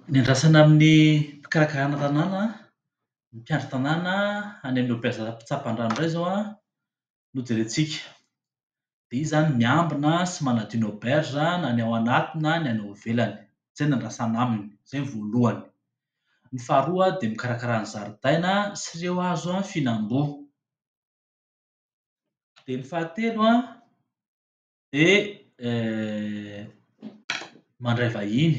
Ny andrasana amin'ny mpikarakarana tanàna, ny mpiandry tanàna any amin'ny auberge Tsapandrano indray izao no jerentsika. Dia izy izany miambina sy manadio ny auberge na ny ao anatiny na ny any ivelany. Izay no andrasana aminy, izay no voalohany. Ny faharoa dia mikarakara ny zaridaina sy ireo hazo fihinam-boa. Dia ny fahatelo dia mandray vahiny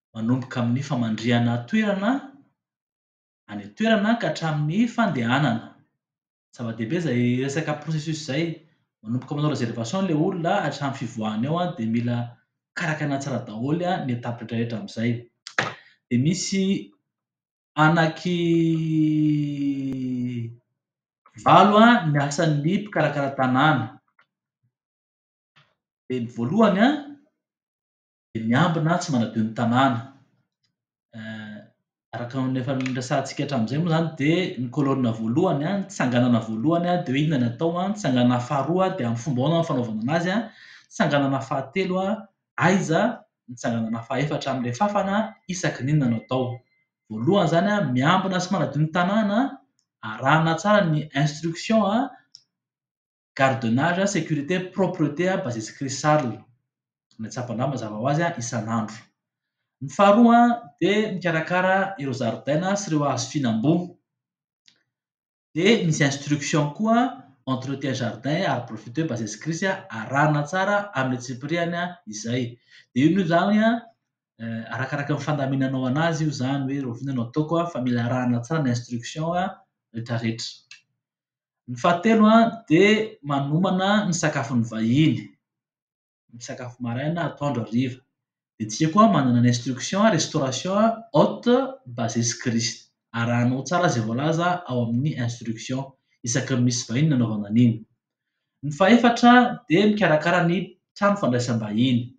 manomboka amin'ny famandrihana toerana any an-toerana ka hatramin'ny fandehanana. Zava-dehibe izay resaka processus izay. Manomboka manao réservation ilay olona hatramin'ny fivoahany ao dia mila karakaraina tsara daholo ny étape rehetra rehetra amin'izay. Dia misy anaky valo ny asan'ny mpikarakara tanàna. Dia ny voalohany dia miambina tsy manadio ny tanàna. Araka ny efa noresahantsika hatramin'izay moa izany dia ny colonne voalohany, ny tsanganana voalohany dia hoe inona no atao, ny tsanganana faharoa dia amin'ny fomba ahoana no fanaovana an'azy, tsanganana fahatelo aiza, ny tsanganana fahefatra amin'ilay fafana isaky ny inona no atao. Voalohany izany miambina sy manadio ny tanàna, arahana tsara ny instruction, gardiennage, sécurité, propreté, Basesy Sarles. Ny Tsapandrano mazava ho azy isan'andro. Ny faharoa dia mikarakara ireo zaridaina sy ireo hazo fihinam-boa. Dia misy instruction koa entretien jardin, arbre fruitier, Basesy Krisy, arahana tsara amin'ny antsipiriany izay. Dia io moa izany arakaraka ny fandaminanao an'azy io izany hoe rahoviana no ataoko fa mila arahana tsara ny instruction rehetra rehetra. Ny fahatelo dia manomana ny sakafon'ny vahiny. Ny sakafo maraina, atoandro, hariva. Dia tsika koa manana ny instruction restauration haute Basesy Krisy. Arahanao tsara izay voalaza ao amin'ny instruction isaky ny misy vahiny nanaovana an'iny. Ny fahefatra dia mikarakara ny trano fandraisam-bahiny.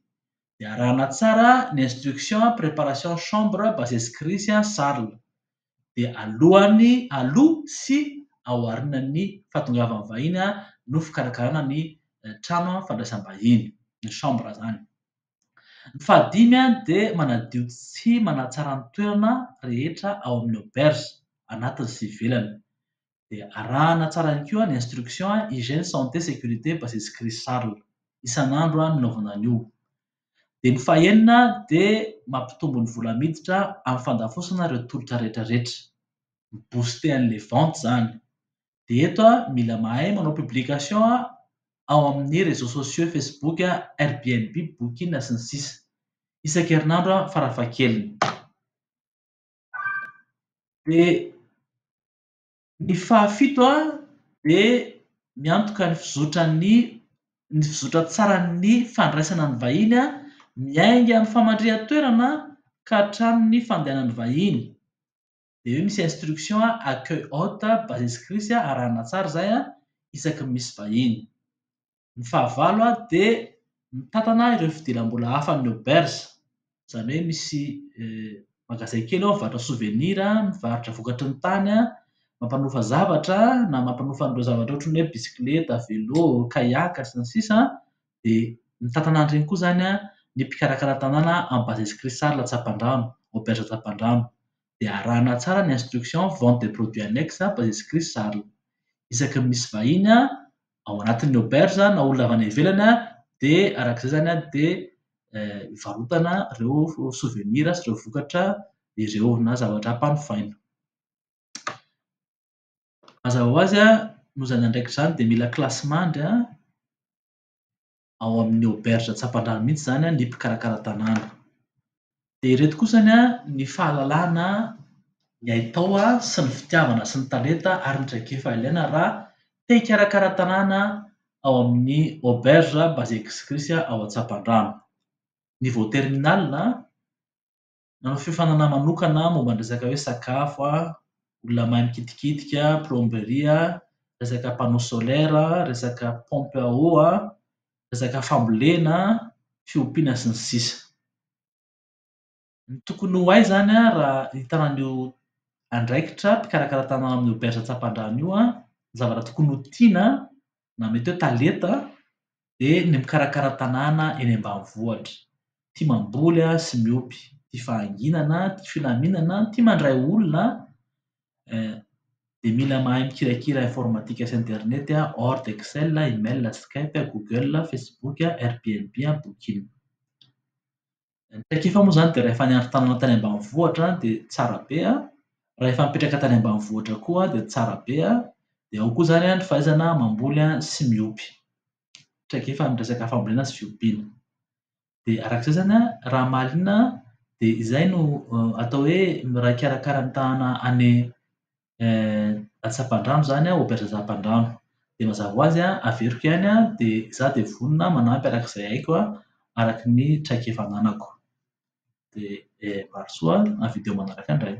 Dia arahana tsara ny instruction préparation chambre Basesy Krisy Sarles. Dia alohan'ny aloha sy aorian'ny fahatongavan'ny vahiny no fikarakarana ny trano fandraisam-bahiny, ny chambre izany. Ny fahadimy dia manadio sy manatsara ny toerana rehetra ao amin'ny auberge, anatiny sy ivelany. Dia arahana tsara ihany koa ny instruction hygiène, santé, sécurité Basesy Krisy Sarles. Isan'andro no anaovana an'io. Dia ny fahenina dia mampitombo ny vola miditra amin'ny fandafosana ireo tolotra rehetra rehetra. Mi-booster an'ilay vente izany. Dia eto mila mahay manao publication ao amin'ny réseaux sociaux Facebook, Airbnb, Booking sy ny sisa. Isan-kerinandro farafahakeliny. Dia ny fahafito dia miantoka ny fizotran'ny ny fizotra tsaran'ny fandraisana ny vahiny miainga amin'ny famandrihan-toerana ka hatramin'ny fandehanan'ny vahiny. Dia io misy instruction accueil hôte Basesy Krisy arahana tsara izay isaky ny misy vahiny. Ny fahavalo dia mitantana ireo fidiram-bola hafa amin'ny auberge. Izany hoe misy magazay kely ao mivarotra souvenir, mivarotra vokatry ny tany, mampanofa zavatra na mampanofa an'ireo zavatra ohatran'ny hoe bisikileta, vélo, kayak sy ny sisa. Dia mitantana an'ireny koa izany ny mpikarakara tanàna amin'ny Basesy Krisy Sarles Tsapandrano, auberge Tsapandrano. Dia arahana tsara ny instruction vente des produits annexes Basesy Krisy Sarles. Isaky ny misy vahiny ao anatin'ny auberge na olona avy any ivelany dia arak'izay izany dia varotana ireo souvenir sy ireo vokatra ireo na zavatra ampanofaina. Mazava ho azy noho izany andraikitra izany dia mila kilasimandry ao amin'ny auberge Tsapandrano mihitsy izany ny mpikarakara tanàna. Dia ireto kosany ny fahalalana ny haitao sy ny fitiavana sy ny talenta ary ny traikefa ilaina raha te hikarakara tanàna ao amin'ny auberge Basesy Krisy ao Tsapandrano. Niveau terminal, nanao fiofanana manokana momba ny resaka hoe sakafo, olona mahay mikitikitika, plomberie, resaka panneau solaire, resaka pompe à eau, resaka fambolena, fiompiana sy ny sisa. Ny tokony ho hay izany raha hitana an'io andraikitra mpikarakara tanàna amin'ny auberge Tsapandrano io, ny zavatra tokony ho tiana na mety hoe talenta dia ny mikarakara tanàna eny ambanivohitra. Tia mamboly sy miompy. tia fahanginana, tia filaminana, tia mandray olona, dia mila mahay mikirakira informatika sy internet, Word, Excel, email, Skype, Google, Facebook, Airbnb, Booking. Ny traikefa moa izany dia rehefa niandry tanana tany ambanivohitra dia tsara be, raha efa nipetraka tany ambanivohitra koa dia tsara be, dia ao koa izany ny fahaizana mamboly sy miompy. Traikefa amin'ny resaka fambolena sy fiompiana. Dia araka izay izany raha mahaliana dia izay no atao hoe raha hikarakara ny tanàna any Antsapandrano izany, auberge Antsapandrano. Dia mazava ho azy, averiko ihany dia izaho dia vonona manampy araka izay haiko, araka ny traikefa ananako. Dia mirary soa amin'ny video manaraka indray.